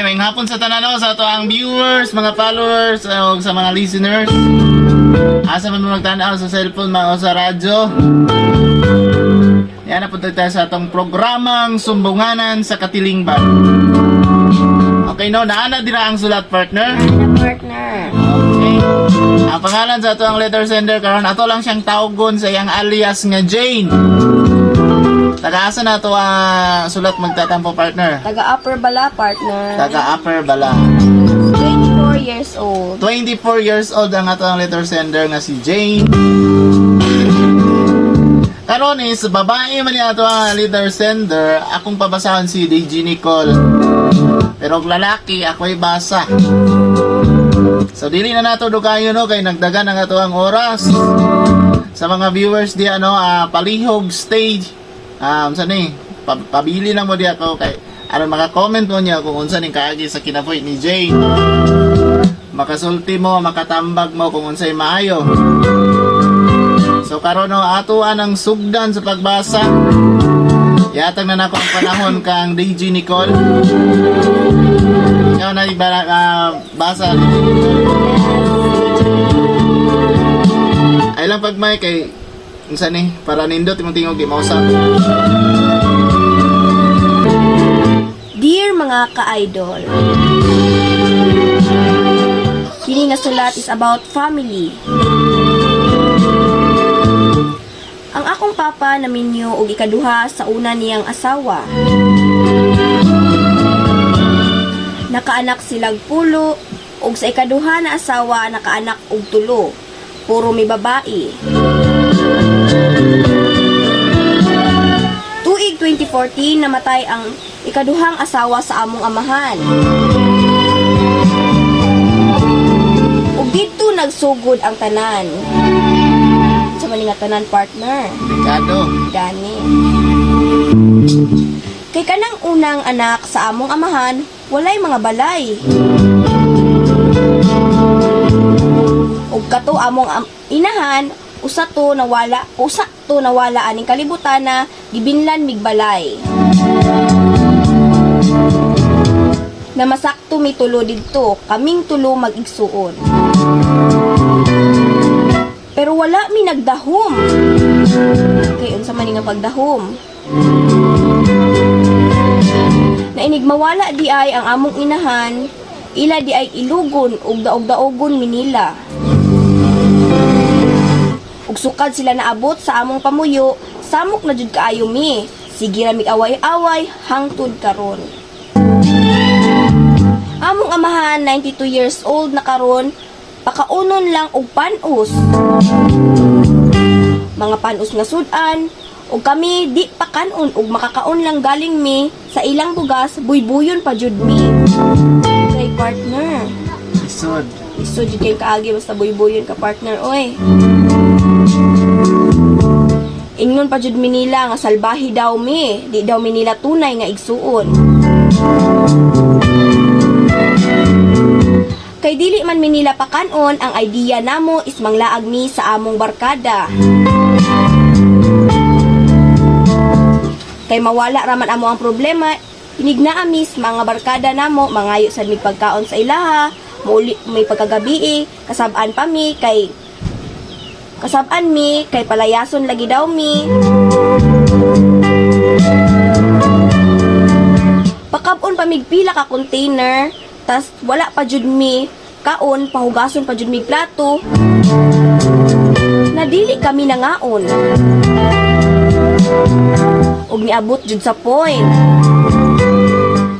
Maayong hapon sa tanan, no, sa ato ang viewers, mga followers, o sa mga listeners. Asa man mo magtanaw sa cellphone mga o sa radyo. Yan, napunta tayo sa atong programang Sumbunganan sa Katilingban. Okay, no, naana dira ang sulat, partner. Ana, partner. Okay. Ang pangalan sa ato ang letter sender karon, ato lang siyang tawgon sa iyang alias nga Jane. Taga-asa na ato ang sulat magtatampo, partner? Taga Upper Bala, partner. Taga Upper Bala. 24 years old. 24 years old ang ato ang letter sender nga si Jane. Karon is babae man ni ato ang letter sender, akong pabasahan si DJ Nicole. Pero og lalaki ako'y basa. So dili na nato dugayon, no, kay nagdagan ang ato ang oras. Sa mga viewers di ano, palihog stage. Sa ni pabili lang mo di ako kay aron maka-comment mo niya kung unsa ning kaagi sa kinabuhi ni Jane, makasulti mo, makatambag mo kung unsay maayo. So karon, no, ato ang sugdan sa pagbasa. Yatag na nako ang panahon kang DJ Nicole. Ikaw na basa, DJ Nicole. Ay lang pagmay kay unsa ni para nindot imong tingog di mausap. Dear mga ka-idol. Kini nga sulat is about family. Ang akong papa naminyo og ikaduha sa una niyang asawa. Nakaanak silag pulo ug sa ikaduha na asawa nakaanak og tulo. Puro mi babae. Tuig 2014, namatay ang ikaduhang asawa sa among amahan. Ug didto nagsugod ang tanan. Sa man nga tanan, partner? Delikado. Gani. Kay kanang unang anak sa among amahan, walay mga balay. Ug kato among inahan, usa to nawala aning kalibutan na gibinlan migbalay. Na masakto mi tulo didto, kaming tulo mag-igsuon. Pero wala mi nagdahom. Kay unsa man ni nga pagdahom? Na inig mawala di ay ang among inahan, ila di ay ilugon ug daog-daogon minila. Ug sukad sila naabot sa among pamuyo, samok na jud kaayo mi. Sige ra mig away-away hangtod karon. Among amahan, 92 years old na karon, pakaunon lang og panos, mga panos nga sudan, ug kami di pa kanon, ug makakaon lang galing mi sa ilang bugas, buybuyon pa jud mi. Kay partner, Isod. iso jud kay kaagi basta buybuyon ka, partner, oy. Ingnon pa jud mi nila nga salbahe daw mi, di daw mi nila tunay nga igsuon. Kay dili man mi nila pakanon, ang idea namo is manglaag mi sa among barkada. Kay mawala raman amo ang problema, inignaa mis mga barkada namo, mangayo sad mig pagkaon sa ilaha, muuli may pagkagabi, kasab-an pa mi kay kasab-an mi kay palayason lagi daw mi. Pakabon pa mig pila ka container, tas wala pa jud mi kaon, pahugason pa jud mig plato. Nadili kami nangaon. Ug niabot jud sa point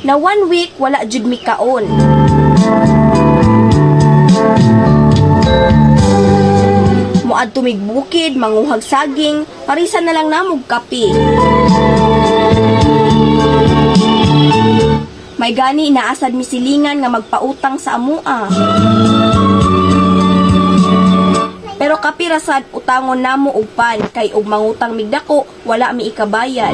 na one week wala jud mi kaon. Moadto mig bukid, manguhag saging, parisan na lang namog kape. May gani naasad mi silingan nga magpautang sa amua. Pero kapirasad utangon namo og pan kay og mangutang mig dako, wala mi ikabayad.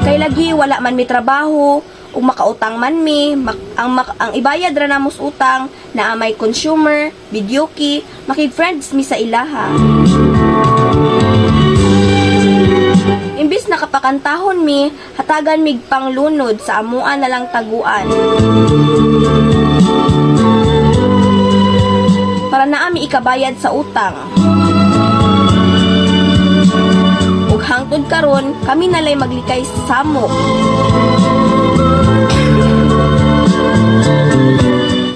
Kay lagi wala man mi trabaho ug makautang man mi, ang ibayad ra namo sa utang naa may consumer, videoke, makig-friends mi sa ilaha. Imbis na makantahon mi, hatagan mig panglunod sa amuan na lang taguan. Para naa mi ikabayad sa utang. Ug hangtod karon, kami nalay maglikay sa samok.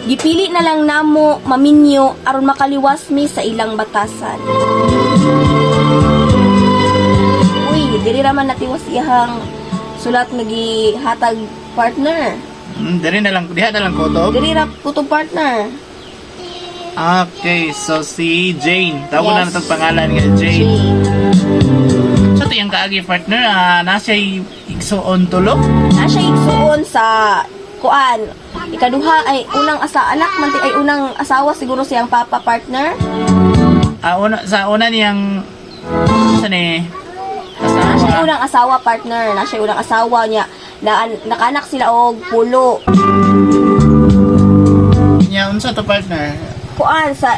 Gipili na lang namo maminyo aron makaliwas mi sa ilang batasan. Uy, diri ra man natiwas iyang sulat nga gihatag, partner. Diri na lang, diha na lang kutob. Diri ra kutob, partner. Okay, so si Jane. Tawag na Yes. natong pangalan nga Jane. Jane. So ito yung kaagi, partner, nasa igsuon tulo. Na siya igsuon sa kuan. Ikaduha ay unang asa anak man ay unang asawa siguro siyang papa, partner. Una, sa una niyang sa ni Na siya asawa. unang asawa, partner. Na siya unang asawa niya. Na, nakaanak sila og pulo. Niya unsa to, partner? Kuan sa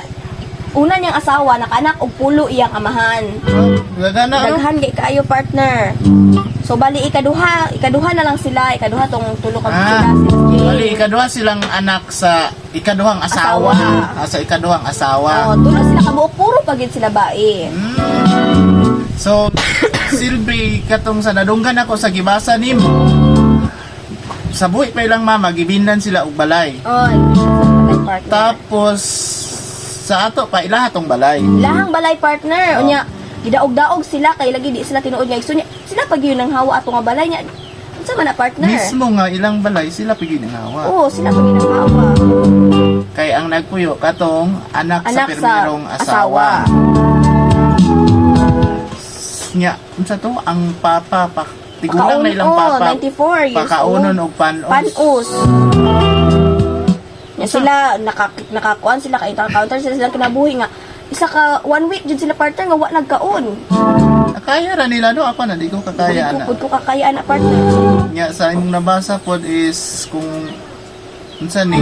una niyang asawa nakaanak og pulo iyang amahan. Oh, gagana no? Daghan kay kaayo, partner. So bali ikaduha, ikaduha na lang sila, ikaduha tong tulo ka sila si Jane. Bali ikaduha silang anak sa ikaduhang asawa. Asawa. Sa ikaduhang asawa. Oh, tulo sila kabuok, puro pa gid sila bae. So, silbi katong sa nadunggan ako sa gibasa nimo. Sa buhi pa ilang mama, gibindan sila og balay. Oh, balay, partner. Tapos sa ato pa ilaha tong balay. Ilahang balay, partner. Oh. Unya gidaog-daog sila kay lagi di sila tinuod nga igsoon niya. Sila pag yun ang hawa ato nga balay niya. Unsa man na, partner? Mismo nga ilang balay sila pigi hawa. Oo, sila pag yun ang hawa. Kay ang nagpuyo katong anak, Anak sa sa pirmirong asawa. asawa. Nya, unsa to ang papa pa, tigulang na ilang oh, papa. 94 years Pakaunon old. og panos. Panus. Nya sila nakakuan sila kay counter sila silang kinabuhi nga isa ka one week jud sila, partner, nga wa nagkaon. Kaya ra nila no, ako na di ko kakaya ana. Pud ko kakaya na, partner. Nya sa imong nabasa pod is kung unsa ni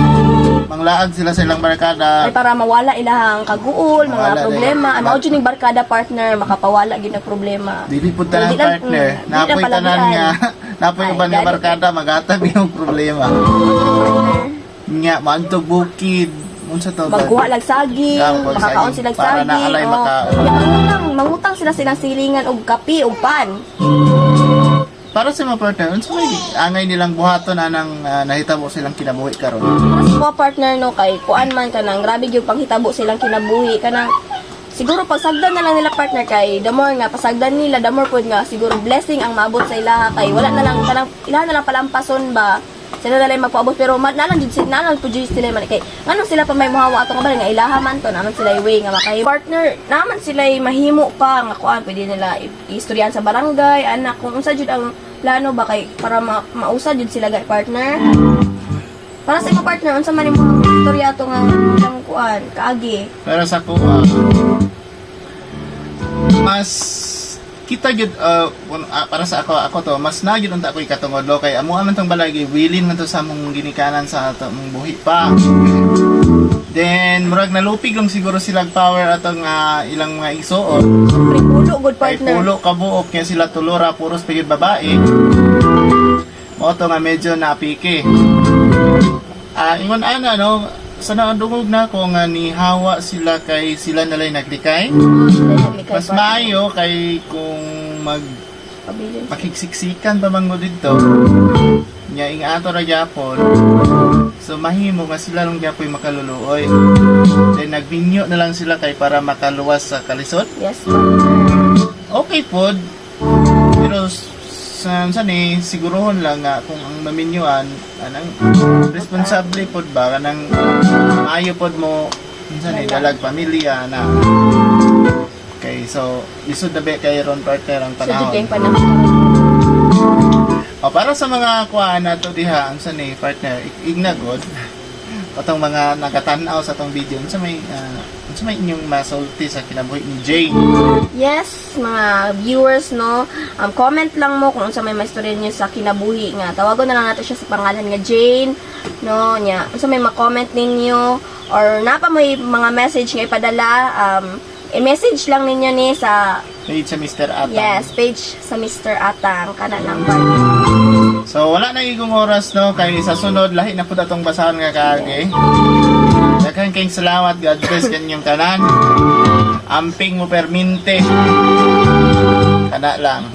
manglaag sila sa ilang barkada. Ay para mawala ilahang kaguol, mga Mawala na problema. yun. Ang mao jud ning barkada, partner, makapawala gyud ng problema. Dili pud tanan, Dili lang- partner. dili lang Napoy tanan palabian. nga napoy Ay, uban nga gani. barkada magatag yung problema. Partner. Nya maantog bukid unsa to ba? Magkuha lag saging, Ah, magkuha makakaon saging. sila Para saging. na alay oh. makaon. Nya, mangutang sila silang silingan og kape og pan. Para sa mga partner, unsa may angay nilang buhaton anang nahitabo silang kinabuhi karon? Para sa mga partner no kay kuan man kanang grabe gyud panghitabo silang kinabuhi kanang siguro pagsagdan na lang nila, partner, kay the more nga pasagdan nila, the more pud nga siguro blessing ang maabot sa ilaha kay wala na lang kanang ilaha na lang palampason ba, sila na lang magpaabot, pero na lang jud sila, na lang pud jud sila man kay nganong sila pa may muhawa ato nga balay nga ilaha man to, naman sila way nga makay partner, naman sila mahimo pa nga kuan, pwede nila istoryahan sa barangay anak kung unsa jud ang plano ba kay para mausa jud sila gay, partner. Para sa imo, partner, unsa man imong istorya ato nga ang kuan kaagi? Pero sa kuha, mas kita gyud para sa ako ako to mas na gyud unta ko ikatungod lo kay amo man tong balay willing man to sa among ginikanan sa ato among buhi pa. Then murag nalupig lang siguro sila power atong ilang mga igsuon. Siyempre, pulo good, Kay partner. pulo kabuok kaya sila tulora puros pigid babae. Mao to nga medyo napiki. Ingon ana no, sa naadungog na ko nga nihawa sila kay sila nalay naglikay. Oo, sila naglikay, Mas partner. maayo kay kung mag Pabilin. pakiksiksikan pa man mo didto. Nya ing ato ra gyapon. So mahimo nga sila lang gyapoy makaluluoy. Then nagbinyo na lang sila kay para makaluwas sa kalisod. Yes, partner. Okay pod. Pero sa ni sigurohon lang nga kung ang maminyuan anang responsable pod ba kanang maayo pod mo unsa ni dalag pamilya na kay so lisod na ba kay ron, partner, ang So, jud panahon. kayong panahon. O, para sa mga kuan nato diha unsa ni partner ignagod atong mga nagatan-aw sa atong video, unsa may inyong masulti sa kinabuhi ni Jane? Yes, mga viewers, no. Comment lang mo kung unsa may maistorya niyo sa kinabuhi nga. Tawagon na lang nato siya sa pangalan nga Jane, no, nya. Unsa may ma-comment ninyo or napa may mga message nga ipadala, i-message lang ninyo ni sa Page sa Mr. Atang. Yes, page sa Mr. Atang kana lang part. So wala na igong oras, no, kay sa sunod lahi na pud atong basahan nga kaagi. Daghan kayong salamat. God bless kanyang tanan. Amping mo perminte. Kana lang.